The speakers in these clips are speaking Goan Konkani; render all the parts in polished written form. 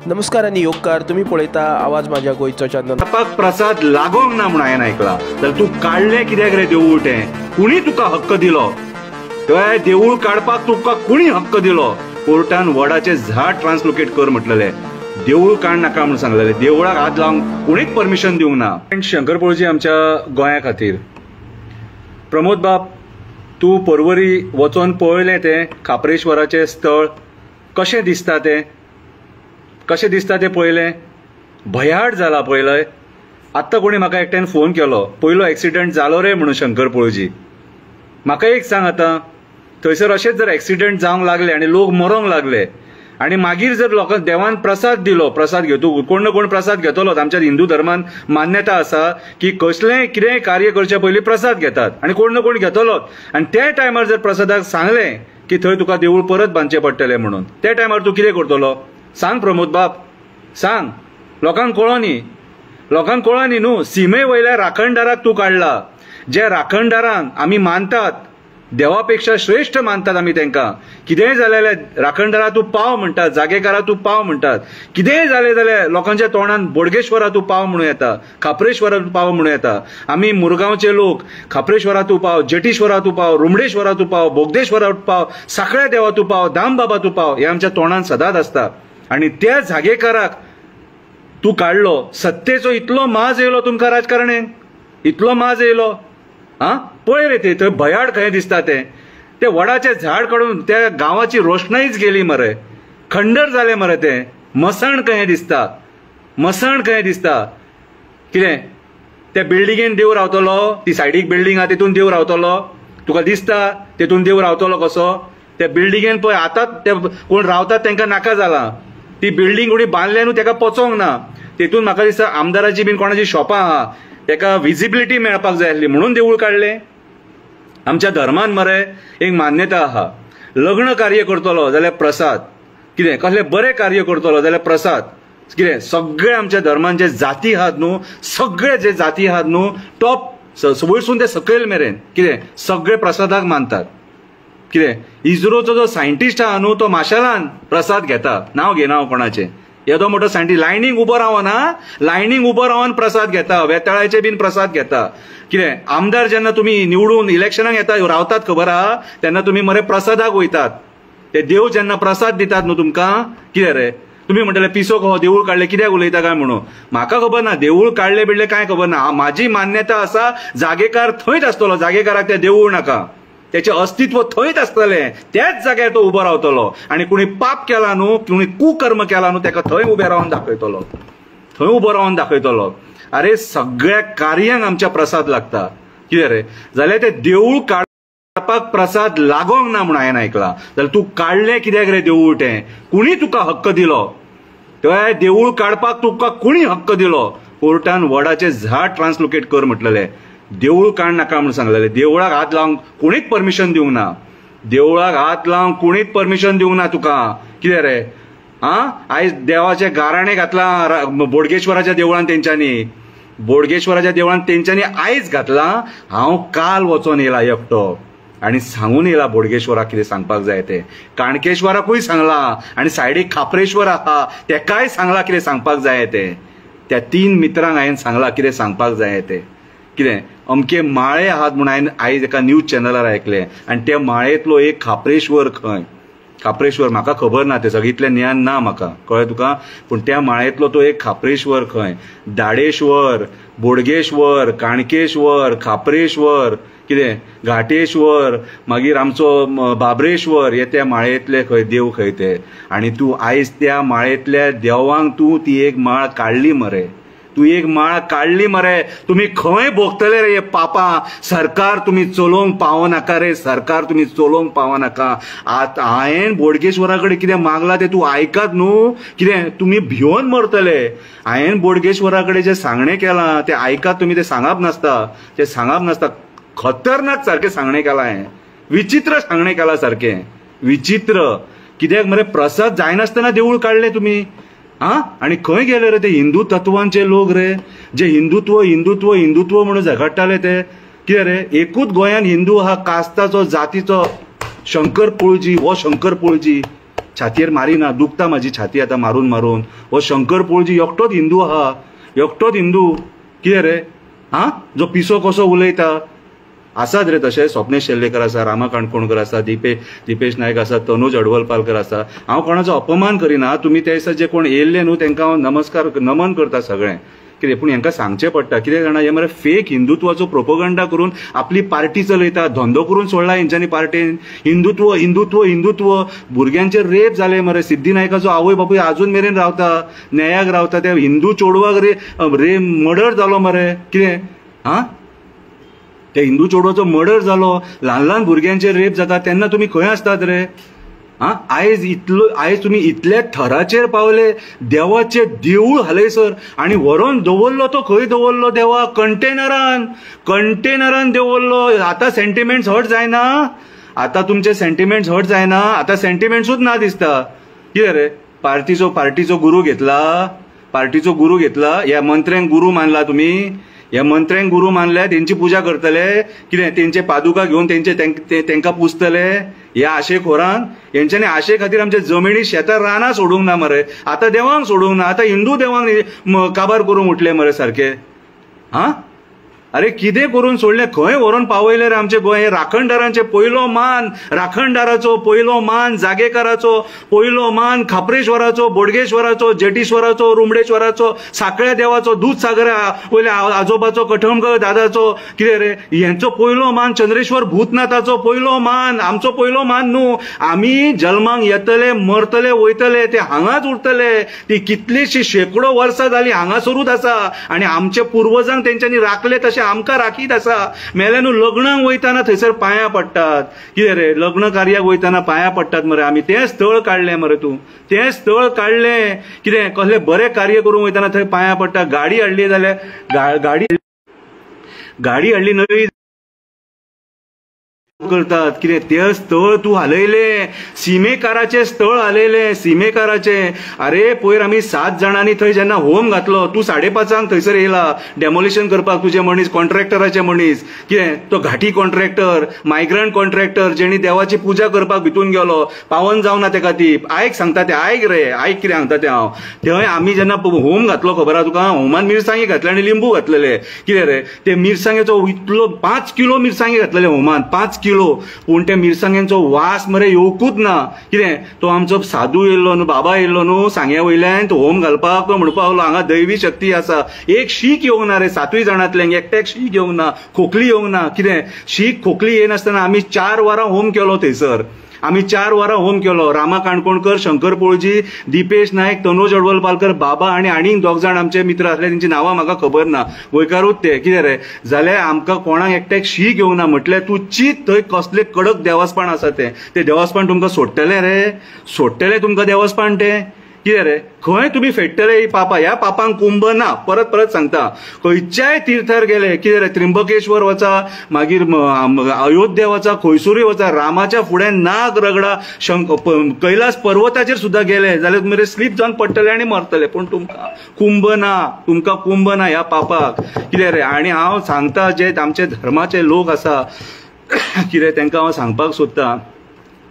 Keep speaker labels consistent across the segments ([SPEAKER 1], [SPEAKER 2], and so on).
[SPEAKER 1] नमस्कार आनी योगकार, तुम्ही पळयता आवाज माझ्या गोंयचो चॅनल।
[SPEAKER 2] काडपाक प्रसाद लागोंक ना म्हूण हांवें आयकलां, जाल्यार तूं काडलें कित्याक रे देवूळ तें? कोणी तुका हक्क दिलो? तें देवूळ काडपाक तुका कोणी हक्क दिलो? कोर्टान वडाचें झाड ट्रान्सलोकेट कर म्हटलेलें, देवूळ काड नाका म्हूण सांगलेलें, देवळाक हात लावंक कोणीच परमिशन दिवंक ना। शंकर पोळजी आमच्या गोंया खातीर, प्रमोद बाब तूं पर्वरी वचोन पळयलें तें खाप्रेश्वराचें स्थळ कशें दिसता तें? कशें दिसता तें पळयलें? भयाड जाला पळयलें। आत्तां कोणी म्हाका एकट्यान फोन केलो, पयलो एक्सिडंट जालो रे म्हणून शंकर पोळजी। म्हाका एक सांग, आतां थंयसर अशेंच जर एक्सिडंट जावंक लागले आनी लोक मरोंक लागले आनी मागीर जर लोकांक देवान प्रसाद दिलो, प्रसाद घेतो कोण ना कोण प्रसाद घेतलोच। आमच्या हिंदू धर्मान मान्यता आसा की कसलेंय कितेंय कार्य करच्या पयलीं प्रसाद घेतात आनी कोण ना कोण घेतलोच। आनी त्या टायमार जर प्रसादाक सांगलें की थंय तुका देवूळ परत बांदचें पडटलें म्हणून, त्या टायमार तूं कितें करतलो सांग प्रमोद बाब, सांग। लोकांक कळोनी, लोकांक कळोनी न्हू। सिमे वयल्या राखणदाराक तूं काडला, जे राखणदारांक आमी मानतात, देवा पेक्षा श्रेष्ठ मानतात आमी तांकां। कितेंय जालें जाल्यार राखणदारा तूं पाव म्हणटात, जागेकारा तूं पाव म्हणटात। कितेंय जालें जाल्यार लोकांच्या तोंडान बोडगेश्वरा तूं पाव म्हणूं येता, खाप्रेश्वरा तूं पाव म्हणूं येता। आमी मुरगांवचे लोक खाप्रेश्वरा तूं पाव, जेटीश्वरा तूं पाव, रुमडेश्वरा तूं पाव, बोगदेश्वरा तूं पाव, साखळ्या देवा तूं पाव, दामबाबा तूं पाव, हें आमच्या तोंडान सदांच आसता। आनी त्या जागेकाराक तूं काडलो। सत्तेचो इतलो माज येयलो तुमकां राजकारण्यांक, इतलो माज येयलो। आं, पळय रे ते थंय भयाड खंय दिसता तें, तें वडाचें झाड काडून त्या गांवाची रोशणाईच गेली मरे, खंडर जालें मरे तें। मसण खंय दिसता, मसण खंय दिसता। कितें त्या बिल्डिंगेन देव रावतलो? ती सायडीक बिल्डींग आहा तेतून देव रावतलो? तुका दिसता तेतून देव रावतलो कसो? त्या बिल्डिंगेन पळय आतां ते कोण रावतात तांकां नाका जालां, ती बिल्डींग कोणी बांदल्या न्हू ताका पचोंक ना। तेतून म्हाका दिसता आमदाराची बीन कोणाची शॉपां आहा, ताका विजिबिलिटी मेळपाक जाय आसली म्हणून देवूळ काडलें। आमच्या धर्मान मरे एक मान्यता आहा, लग्न कार्य करतलो जाल्यार प्रसाद, कितें कसलें बरें कार्य करतलो जाल्यार प्रसाद, कितें सगळे आमच्या धर्मान जे जाती आहात न्हू, सगळे जे जाती आहात न्हू टॉप वयरसून ते सकयल मेरेन कितें सगळे प्रसादाक मानतात। कितें इस्रोचो जो सायंटिस्ट आहा न्हू तो माशेलान प्रसाद घेता, नांव घेना हांव कोणाचें, येदो मोठो सायंटिस्ट लायनीक उबो रावना, लायनीक उबो रावन प्रसाद घेता, वेताळाचे बीन प्रसाद घेता। कितें आमदार जेन्ना तुमी निवडून इलेक्शनाक येता रावतात खबर आहा, तेन्ना तुमी मरे प्रसादाक वयतात, ते देव जेन्ना प्रसाद दितात न्हू तुमकां, कितें रे तुमी म्हणटले पिसो कहो देवूळ काडलें कित्याक उलयता काय म्हणून। म्हाका खबर ना देवूळ काडलें बिडलें कांय खबर ना, म्हाजी मान्यता आसा जागेकार थंयच आसतलो, जागेकाराक तें देवूळ नाका, त्याचें अस्तित्व थंयच आसतलें, त्याच जाग्यार तो उबो रावतलो। आनी कोणी पाप केला न्हू, कोणी कुकर्म केला न्हू, ताका थंय उबे रावन दाखयतलो, थंय उबो रावन दाखयतलो। अरे सगळ्या कार्यांक आमच्या प्रसाद लागता, कितें रे जाल्यार तें देवूळ काडपाक प्रसाद लागोंक ना म्हूण हांवें आयकलां, जाल्यार तूं काडलें कित्याक रे देवूळ तें? कोणी तुका हक्क दिलो? तें देवूळ काडपाक तुका कोणी हक्क दिलो? कोर्टान वडाचें झाड ट्रान्सलोकेट कर म्हटलेलें, देवूळ काड नाका म्हूण सांगलेलें, देवळाक हात लावंक कोणीच परमिशन दिवंक ना, देवळाक हात लावंक कोणीच परमिशन दिवंक ना तुका। कितें रे आं, आयज देवाचें गाराणें घातलां बोडगेश्वराच्या देवळान तेंच्यांनी, बोडगेश्वराच्या देवळान तेंच्यांनी आयज घातलां। हांव काल वचोन येयला एकटो आनी सांगून येयला बोडगेश्वराक कितें सांगपाक जाय तें, काणकेश्वराकूय सांगलां आनी सायडीक खाप्रेश्वर आहा तेकाय सांगलां कितें सांगपाक जाय तें। त्या तीन मित्रांक हांवें सांगलां कितें सांगपाक जाय तें। कितें अमके माळे आहात म्हूण हांवें आयज एका न्यूज चॅनलार आयकलें आनी त्या माळेंतलो एक खाप्रेश्वर खंय, खाप्रेश्वर म्हाका खबर ना, तें सगळीं इतलें ज्ञान ना म्हाका, कळ्ळें तुका, पूण त्या माळेंतलो तो एक खाप्रेश्वर खंय, दाडेश्वर, बोडगेश्वर, काणकेश्वर, खाप्रेश्वर, कितें घाटेश्वर, मागीर आमचो बाबरेश्वर, हे त्या माळेंतले खंय देव खंय ते। आनी तूं आयज त्या माळेंतल्या देवांक तूं ती एक माळ काडली मरे, तूं एक माळ काडली मरे, तुमी खंय भोगतले रे पापा? सरकार तुमी चलोवंक पावनाका रे, सरकार तुमी चलोवंक पावनाका। आतां हांवें बोडगेश्वरा कडेन कितें मागलां तें तूं आयकत न्हू, कितें तुमी भियोन मरतले। हांवें बोडगेश्वरा कडेन जें सांगणें केलां तें आयकात तुमी, तें सांगप नासता, तें सांगप नासता, खतरनाक सारकें सांगणें केलां हांवें, विचित्र सांगणें केलां सारकें विचित्र। कित्याक मरे प्रसाद जायनासतना देवूळ काडलें तुमी आं, आनी खंय गेले रे ते हिंदू तत्वांचे लोक रे, जे हिंदुत्व हिंदुत्व हिंदुत्व म्हणून झगडटाले ते? कितें रे एकूच गोंयान हिंदू आहा, कास्ताचो जातीचो शंकर पोळजी, हो शंकर पोळजी। छातयेर मारिना, दुखता म्हाजी छाती आतां मारून मारून. हो शंकर पोळजी एकटोच हिंदू आहा, एकटोच हिंदू. कितें रे आं, जो पिसो कसो उलयता. आसात रे तशे, स्वप्नेश शेल्लेकर आसा, रामा काणकोणकर आसा, दिपेश नायक आसा, तनुज अडवलपालकर आसा. हांव कोणाचो अपमान करिना, तुमी त्या दिसा जे कोण येयल्ले न्हू तांकां हांव नमस्कार नमन करता सगळें कितें. पूण हांकां सांगचें पडटा कितें जाणा, हे मरे फेक हिंदुत्वाचो प्रोपोगंडा करून आपली पार्टी चलयता, धंदो करून सोडला हेंच्यांनी पार्टेन. हिंदुत्व हिंदुत्व हिंदुत्व, भुरग्यांचेर रेप जाले मरे. सिद्धी नायकाचो आवय बापूय आजून मेरेन रावता, न्यायाक रावता. त्या हिंदू चेडवाक रे मर्डर जालो मरे. कितें आं, त्या हिंदू चेडवाचो मर्डर जालो, ल्हान ल्हान भुरग्यांचेर रेप जाता, तेन्ना तुमी खंय आसतात रे? आं, आयज तुमी इतल्या थराचेर पावले, देवाचें देवूळ हालयसर आनी व्हरोन दवरलो तो खंय दवरलो देवा? कंटेनरान, कंटेनरान दवरलो. आतां सेंटिमेंट्स हर्ट जायना, आतां तुमचे सेंटिमेंट्स हर्ट जायना, आतां सेंटिमेंट्सूच ना दिसता. कितें रे, पार्टीचो गुरू घेतला, पार्टीचो गुरू घेतला, ह्या मंत्र्यांक गुरू मानला तुमी, ह्या मंत्र्यांक गुरू मानल्या, तेंची पुजा करतले कितें, तेंचे पादुका घेवन तेंचे तेंकां पुजतले. ह्या आशेखोरान हेंच्यांनी आशे खातीर आमच्या जमिनी शेतां रानां सोडूंक ना मरे, आतां देवांक सोडूंक ना, आतां हिंदू देवांक काबार करूंक उठले मरे सारके. आं, अरे कितें करून सोडलें, खंय व्हरोन पावयलें रे आमचें गोंय? हे राखणदारांचे पयलो मान, राखणदाराचो पयलो मान, जागेकाराचो पयलो मान, खाप्रेश्वराचो, बोडगेश्वराचो, जेटीश्वराचो, रुमडेश्वराचो, साकळ्या देवाचो, दूधसागरा वयल्या आजोबाचो, कठमकर दादाचो, कितें रे हेंचो पयलो मान, चंद्रेश्वर भूतनाथाचो पयलो मान, आमचो पयलो मान न्हू. आमी जल्माक येतले, मरतले, वयतले, ते हांगाच उरतले. ती कितलीशी शेंकडो वर्सां जाली हांगासरूच आसा आनी आमच्या पुर्वजांक तेंच्यांनी राखले तशें आमकां राखीत आसा. मेल्या न्हू लग्नाक वयताना थंयसर पांयां पडटात. कितें रे, लग्न कार्याक वयताना पांयां पडटात मरे आमी. तें स्थळ काडलें मरे तूं, तें स्थळ काडलें. कितें कसलें बरें कार्य करूंक वयताना थंय पांयां पडटा. गाडी हाडली जाल्यार गाडी हाडली नवी करतात. कितें तें स्थळ तूं हालयलें, सिमेकाराचें स्थळ हालयलें, सिमेकाराचें. अरे पयर आमी 7 जाणांनी थंय जेन्ना होम घातलो, तूं 5:30 थंयसर येयला डेमोलिशन करपाक. तुजे मनीस, कॉन्ट्रॅक्टराचे मनीस, कितें तो घाटी कॉन्ट्रॅक्टर, मायग्रंट कॉन्ट्रॅक्टर, जेणी देवाची पुजा करपाक भितून गेलो, पावन जावना तेका ती. आयक सांगता तें, आयक रे, आयक कितें सांगता तें हांव. थंय आमी जेन्ना होम घातलो, खबर आहा तुका, होमान मिरसांगी घातले आनी लिंबू घातलेले. कितें रे, ते मिरसांगेचो इतलो 5 किलो मिरसांगी घातलेले होमान, 5 किलो. पूण त्या मिरसांग्यांचो वास मरे येवकूच ना. कितें तो आमचो साधू येयल्लो न्हू, बाबा येयल्लो न्हू सांग्या वयल्यान, तो होम घालपाक, तो म्हणपाक लागलो हांगा दैवी शक्ती आसा. एक शीक येवंक ना रे, 7 जाणांतल्यान एकट्याक शीक येवंक ना, खोकली येवंक ना. कितें शीक खोकली येनासतना आमी 4 वरां होम केलो थंयसर. आमी 4 वरां होम केलो. रामा काणकोणकर, शंकर पोळजी, दीपेश नायक, तनोज अडवलपालकर, बाबा आनी आनीक 2 जाण आमचे मित्र आसले, तेंची नांवां म्हाका खबर ना, गोंयकारूच ते. कितें रे, जाल्यार आमकां कोणाक एकट्याक शीक येवंक ना. म्हटल्यार तूं चीत थंय कसलें कडक देवस्पण आसा तें, तें देवस्पण तुमकां सोडटलें रे, सोडटलें तुमकां देवस्पण तें. कितें रे, खंय तुमी फेडटले ही पापां? ह्या पापांक कुंभ ना. परत परत सांगता, खंयच्याय तीर्थार गेले, कितें रे, त्र्यंबकेश्वर वचा, मागीर अयोध्या वचा, खंयसरूय वचा, रामाच्या फुड्यान नाग रगडा, कैलास पर्वताचेर सुद्दां गेले जाल्यार तुमी स्लीप जावन पडटले आनी मरतले. पूण तुमकां कुंभ ना, तुमकां कुंभ ना ह्या पापाक. कितें रे, आनी हांव सांगता जे आमचे धर्माचे लोक आसा, कितें तांकां हांव सांगपाक सोदता,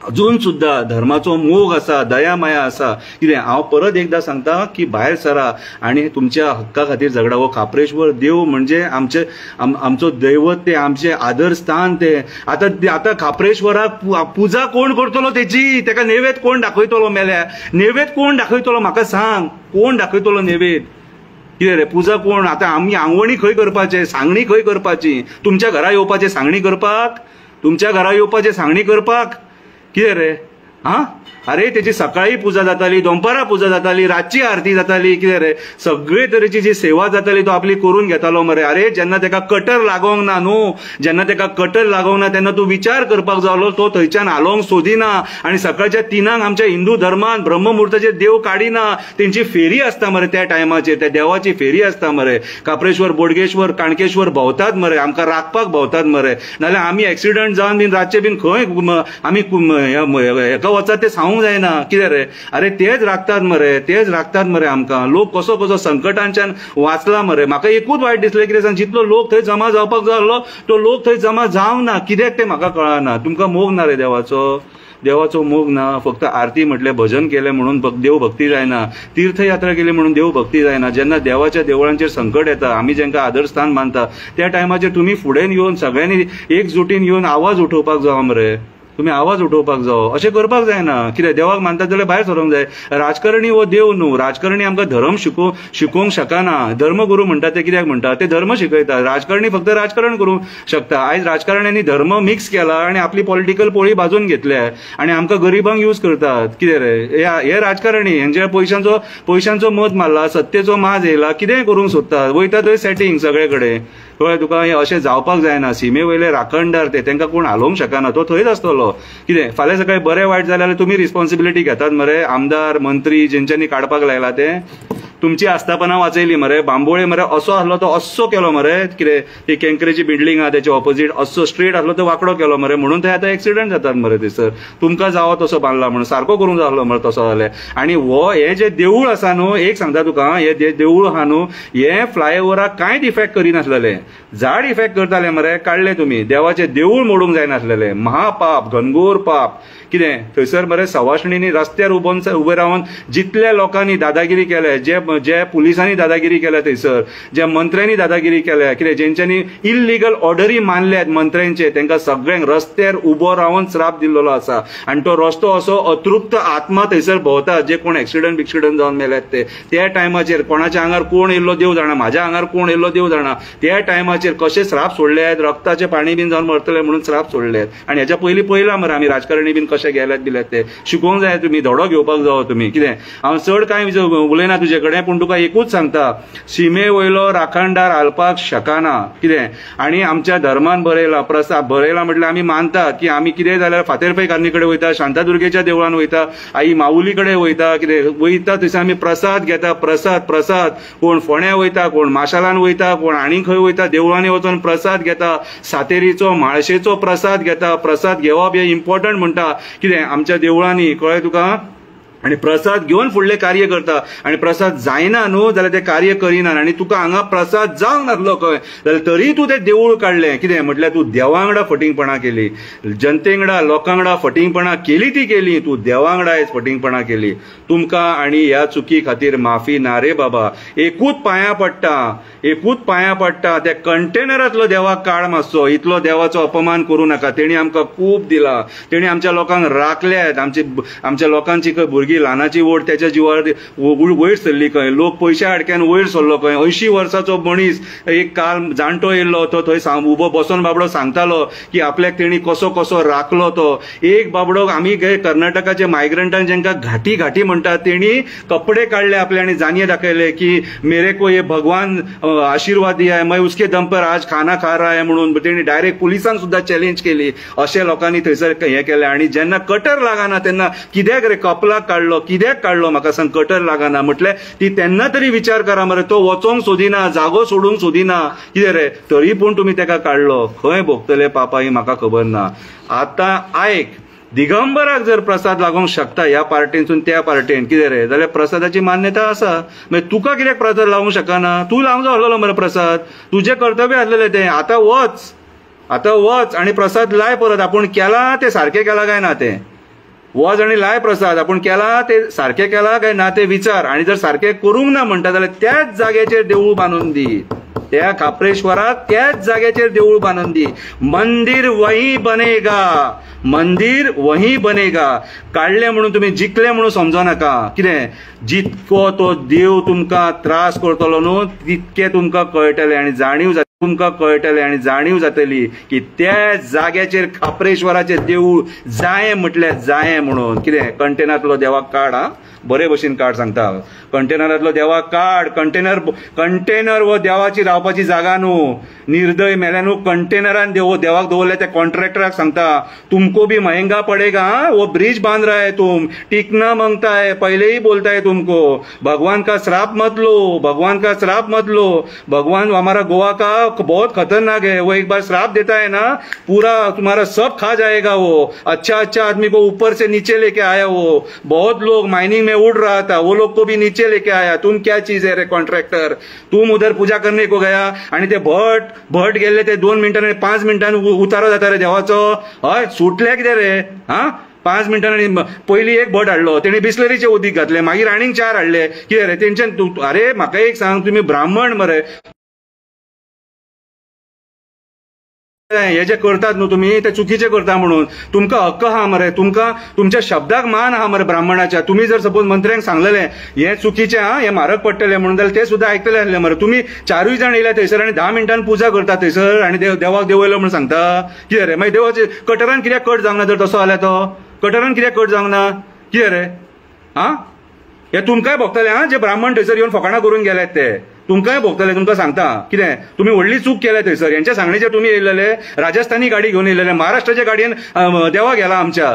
[SPEAKER 2] अजून सुद्दां धर्माचो मोग आसा, दया माया आसा. कितें हांव परत एकदां सांगता की भायर सरा आनी तुमच्या हक्का खातीर झगडा. हो खाप्रेश्वर देव म्हणजे आमचे आमचो दैवत, ते आमचें आदर स्थान ते. आतां आतां खाप्रेश्वराक पुजा कोण करतलो तेची? तेका नैवेद्य कोण दाखयतलो? मेल्या नैवेद्य कोण दाखयतलो म्हाका सांग, कोण दाखयतलो नैवेद्य? कितें रे, पुजा कोण? आतां आमी आंगवणी खंय करपाचें, सांगणी खंय करपाची? तुमच्या घरा येवपाचें सांगणी करपाक? तुमच्या घरा येवपाचें सांगणी करपाक? कितें रे, आं, अरे तेची सकाळी पुजा जाताली, दनपारां पुजा जाताली, रातची आरती जाताली. कितें रे, सगळे तरेची जी सेवा जाताली तो आपली करून घेतालो मरे. अरे जेन्ना तेका कटर लागोंक ना न्हू, जेन्ना तेका कटर लागोंक ना तेन्ना तूं विचार करपाक जालो, तो थंयच्यान हालोवंक सोदिना. आनी सकाळच्या 3 आमच्या हिंदू धर्मान ब्रह्ममुहूर्ताचेर देव काडिना, तेंची फेरी आसता मरे त्या टायमाचेर, त्या देवाची फेरी आसता मरे. खाप्रेश्वर, बोडगेश्वर, काणकेश्वर भोंवतात मरे, आमकां राखपाक भोंवतात मरे. नाल्यार आमी एक्सिडंट जावन बीन रातचे बीन खंय आमी हेका वचात ते सांगूंक जायना. कितें रे, अरे तेच राखतात मरे, तेच राखतात मरे आमकां. लोक कसो कसो संकटांच्यान वाचला मरे. म्हाका एकूच वायट दिसलें कितें सांग, जितलो लोक थंय जमा जावपाक जाल्लो तो लोक थंय जमा जावंक ना. कित्याक तें म्हाका कळना. तुमकां मोग ना रे देवाचो? देवाचो मोग ना. फक्त आरती म्हटलें भजन केलें म्हणून देव भक्ती जायना, तीर्थयात्रा केली म्हणून देव भक्ती जायना. जेन्ना देवाच्या देवळांचेर संकट येता, आमी जेंका आदर्शस्थान मानता त्या टायमाचेर तुमी फुडें येवन सगळ्यांनी एकजुटीन येवन आवाज उठोवपाक जावो मरे. तुमी आवाज उठोवपाक जावो, अशें करपाक जायना. कितें देवाक मानतात जाल्यार भायर सरोंक जाय. राजकारणी हो देव न्हू, राजकारणी आमकां धर्म शिकोवंक शकना. धर्मगुरू म्हणटात ते कित्याक म्हणटात? ते धर्म शिकयतात. राजकारणी फक्त राजकारण करूंक शकता. आयज राजकारण्यांनी धर्म मिक्स केला आनी आपली पॉलिटिकल पोळी भाजून घेतल्या आनी आमकां गरिबांक यूज करतात. कितें रे हे राजकारणी, हेंच्या पयशांचो मत मारला, सत्तेचो माज येयला, कितेंय करूंक सोदतात, वयता थंय सेटींग सगळे कडेन. कळ्ळें तुका? हें अशें जावपाक जायना. सिमे वयले राखणदार ते, तांकां कोण हालोवंक शकना, तो थंयच आसतलो. कितें फाल्यां सकाळी बरें वायट जाल्यार तुमी रिस्पॉन्सिबिलिटी घेतात मरे. आमदार मंत्री जेंच्यांनी काडपाक लायला ते तुमची आस्थापना वाचयली मरे. बांबोळे मरे असो आसलो तो असो केलो मरे. कितें ती केंकरेची बिल्डींग आहा तेच्या ऑपोजीट असो स्ट्रेट आसलो तो वांकडो केलो मरे, म्हणून थंय आतां एक्सिडंट जातात मरे. थंयसर तुमकां जावो तसो बांदला म्हणून सारको करूंक जाय आसलो मरे तसो जाल्यार. आनी हो हें जें देवूळ आसा न्हू, एक सांगता तुका, हें देवूळ आहा न्हू, हें फ्लायओवराक कांयच इफेक्ट करिनासलेलें. झाड इफेक्ट करतालें मरे, काडलें तुमी. देवाचें देवूळ मोडूंक जायनासलेलें, महापाप, घनघोर पाप. कितें थंयसर मरे सवाशणींनी रस्त्यार उबे रावन जितल्या लोकांनी दादागिरी केल्या, जे पुलिसांनी दादागिरी केल्या थंयसर, ज्या मंत्र्यांनी दादागिरी केल्या, कितें जेंच्यांनी इल्लिगल ऑर्डरी मानल्यात मंत्र्यांचे, तांकां सगळ्यांक रस्त्यार उबो रावन श्राप दिल्लो आसा. आनी तो रस्तो असो अतृप्त आत्मा थंयसर भोंवता, जे कोण एक्सिडंट बिक्सिडंट जावन मेल्यात ते. त्या टायमाचेर कोणाच्या आंगार कोण येयल्लो देव जाणा, म्हाज्या आंगार कोण येयल्लो देव जाणा. त्या टायमाचेर कशे श्राप सोडले आहेत, रक्ताचें पाणी बीन जावन मरतले म्हणून श्राप सोडले आहेत. आनी हेच्या पयलीं पळयलां मरे आमी राजकारणी बीन कशे गेल्यात बिल्यात ते. शिकोवंक जाय तुमी, धडो घेवपाक जावो तुमी. कितें हांव चड कांय उलयना तुजे कडेन, पूण तुका एकूच सांगता, शिमे वयलो राखणदार हालपाक शकना. कितें आनी आमच्या धर्मान बरयला, प्रसाद बरयला म्हटल्यार आमी मानतात की आमी कितें जाल्यार फातेरपैकान्नी कडेन वयता, शांतादुर्गेच्या देवळान वयता, आई माऊली कडेन वयता, कितें वयता थंयसर आमी प्रसाद घेता. प्रसाद प्रसाद कोण फोण्या वयता, कोण माशालान वयता, कोण आनी खंय वयता, देवळांनी वचून प्रसाद घेता, सातेरीचो म्हाळशेचो प्रसाद घेता. प्रसाद घेवप हें इम्पॉर्टंट म्हणटा कितें आमच्या देवळांनी, कळ्ळें तुका? आनी प्रसाद घेवन फुडलें कार्य करता. आनी प्रसाद जायना न्हू जाल्यार तें कार्य करिना. आनी तुका हांगा प्रसाद जावंक नासलो खंय जाल्यार तरी तूं तें देवूळ काडलें. कितें म्हटल्यार तूं देवांगडा फटींगपणां केली, जनतेंगडा लोकांगडा फटींगपणां केली ती केली, तूं देवांगडा आयज फटींगपणां केली. तुमकां आनी ह्या चुकी खातीर माफी ना रे बाबा. एकूच पांयां पडटा, एकूच पांयां पडटा, त्या कंटेनरांतलो देवाक काड मातसो. इतलो देवाचो अपमान करूं नाका. तेणी आमकां खूब दिला, तेणी आमच्या लोकांक राखल्यात. आमच्या लोकांची खंय भुरगीं ल्हानाची ओड त्याच्या जिवार वयर सरली खंय, लोक पयशा आडक्यान वयर सरलो खंय. 80 वर्साचो मनीस एक काल जाणटो येयल्लो, तो थंय उबो बसोन बाबडो सांगतालो की आपल्याक तेणी कसो कसो राखलो तो. एक बाबडो आमी कर्नाटकाचे मायग्रंटान जेंका घाटी घाटी म्हणटात, तेणी कपडे काडले आपले आनी जानये दाखयले की मेरे को ये भगवान आशीर्वाद दिया है, मैं उसके दम पर आज खाना खा रहा है म्हणून तेणी डायरेक्ट पुलिसांक सुद्दां चॅलेंज केली. अशे लोकांनी थंयसर हें केलें. आनी जेन्ना कटर लागना तेन्ना कित्याक रे कपलाक काडलो, कित्याक काडलो म्हाका सांग, कटर लागना म्हटलें ती तेन्ना तरी विचार करा मरे. तो वचोंक सोदिना, जागो सोडूंक सोदिना, कितें रे, तरी पूण तुमी तेका काडलो. खंय भोगतले पापा ही म्हाका खबर ना. आतां आयक, दिगंबराक जर प्रसाद लागोंक शकता ह्या पार्टेनसून त्या पार्टेन, कितें रे, जाल्यार प्रसादाची मान्यता आसा. मागीर तुका कित्याक प्रसाद लागूंक शकना? तूं लावंक जाय आसलेलो मरे प्रसाद, तुजें कर्तव्य आसलेलें तें. आतां वच, आतां वच आनी प्रसाद लाय परत. आपूण केला तें सारकें केलां काय ना तें वच आनी लाय प्रसाद. आपूण केला ते सारकें केला काय ना तें विचार. आनी जर सारकें करूंक ना म्हणटा जाल्यार त्याच जाग्याचेर देवूळ बांदून दी, त्या खाप्रेश्वराक त्याच जाग्याचेर देवूळ बांदून दी. मंदिर वही बनेगा, मंदिर वही बनेगा. काडलें म्हणून तुमी जिखले म्हणून समजो नाका. कितें जितको तो देव तुमकां त्रास करतलो न्हू तितकें तुमकां कळटलें आनी जाणीव जातली, तुमकां कळटलें आनी जाणीव जातली की त्या जाग्याचेर खाप्रेश्वराचें देवूळ जाय म्हटल्यार जाय म्हणून. कितें कंटेनरांतलो देवाक काड, हा बरे भशेन काड सांगता, कंटेनरांतलो देवाक काड. कंटेनर कंटेनर हो देवाची रावपाची जागा न्हू. निर्दय मेल्यान कंटेनरान देवाक दवरले. त्या कॉन्ट्रॅक्टराक सांगता, तुमको भी महंगा पड़ेगा, वो ब्रिज बांध रहा है, तुम टिकना मांगता है, पहले ही बोलता है तुमको, भगवान का श्राप मत लो, भगवान का श्राप मत लो. भगवान हमारा गोवा का बहुत खतरनाक है, वो एक बार श्राप देता है ना, पूरा तुम्हारा सब खा जाएगा वो. अच्छा अच्छा आदमी को ऊपर से नीचे लेके आया वो, बहुत लोग माइनिंग में उड़ रहा था वो लोग को भी नीचे लेके आया. तुम क्या चीज है रे कॉन्ट्रॅक्टर, तुम उधर पूजा करने को गया आणि ते भट भट गेले ते 2 मिनटांनी 5 मिनटांनी उतारो जाता रे देवाचो. हय सुटले कितें रे, हा 5 मिनटां पयलीं एक भट हाडलो, तेणी बिस्लरीचें उदीक घातलें, मागीर आनीक 4 हाडले. कितें रे तेंच्यान? अरे म्हाका एक सांग, तुमी ब्राह्मण मरे, हे जे करतात न्हू तुमी ते चुकीचे करता म्हणून तुमकां हक्क आहा मरे, तुमकां तुमच्या शब्दाक मान आहा मरे ब्राह्मणाच्या. तुमी जर सपोज मंत्र्यांक सांगलेले हे चुकीचे आहा, हे म्हारग पडटले म्हणून, जाल्यार ते सुद्दां आयकतले आसले मरे. तुमी 4 जाण येयले थंयसर आनी 10 मिनटान पुजा करता थंयसर आनी देवाक देवयलो म्हणून सांगता. कितें रे मागीर देवाचे कटरान कित्याक कट जावंक ना? जर तसो जाल्यार तो कटरान कित्याक कट जावंक ना? कितें रे आं, हे तुमकांय भोगतले आं, जे ब्राह्मण थंयसर येवन फकाणां करून गेल्यात ते तुमकांय भोगतले. तुमकां सांगता कितें, तुमी व्हडली चूक केल्या थंयसर. हेंच्या सांगणेचेर तुमी येयलेले, राजस्थानी गाडी घेवन येयलेले, महाराष्ट्राच्या गाडयेन देवा गेला आमच्या.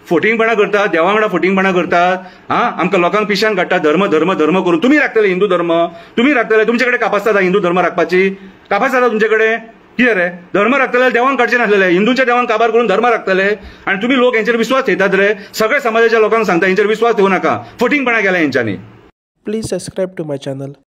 [SPEAKER 2] फोटिंगपणां करतात, देवा वांगडा फोटिंगपणां करतात. आं, आमकां लोकांक पिशान काडटा धर्म धर्म धर्म करून. तुमी राखतले हिंदू धर्म, तुमी राखतले, तुमचे कडेन कापास्ताद आहा हिंदू धर्म राखपाची? कापास्ताद आहा तुमचे कडेन? कितें रे धर्म राखतले, देवांक काडचे नासलेले, हिंदूच्या देवांक काबार करून धर्म राखतले. आनी तुमी लोक हेंचेर विश्वास ठेयतात रे. सगळ्या समाजाच्या लोकांक सांगता हेंचेर विश्वास ठेवू नाका, फोटिंगपणां केल्या हेंच्यांनी.
[SPEAKER 1] Please subscribe to my channel.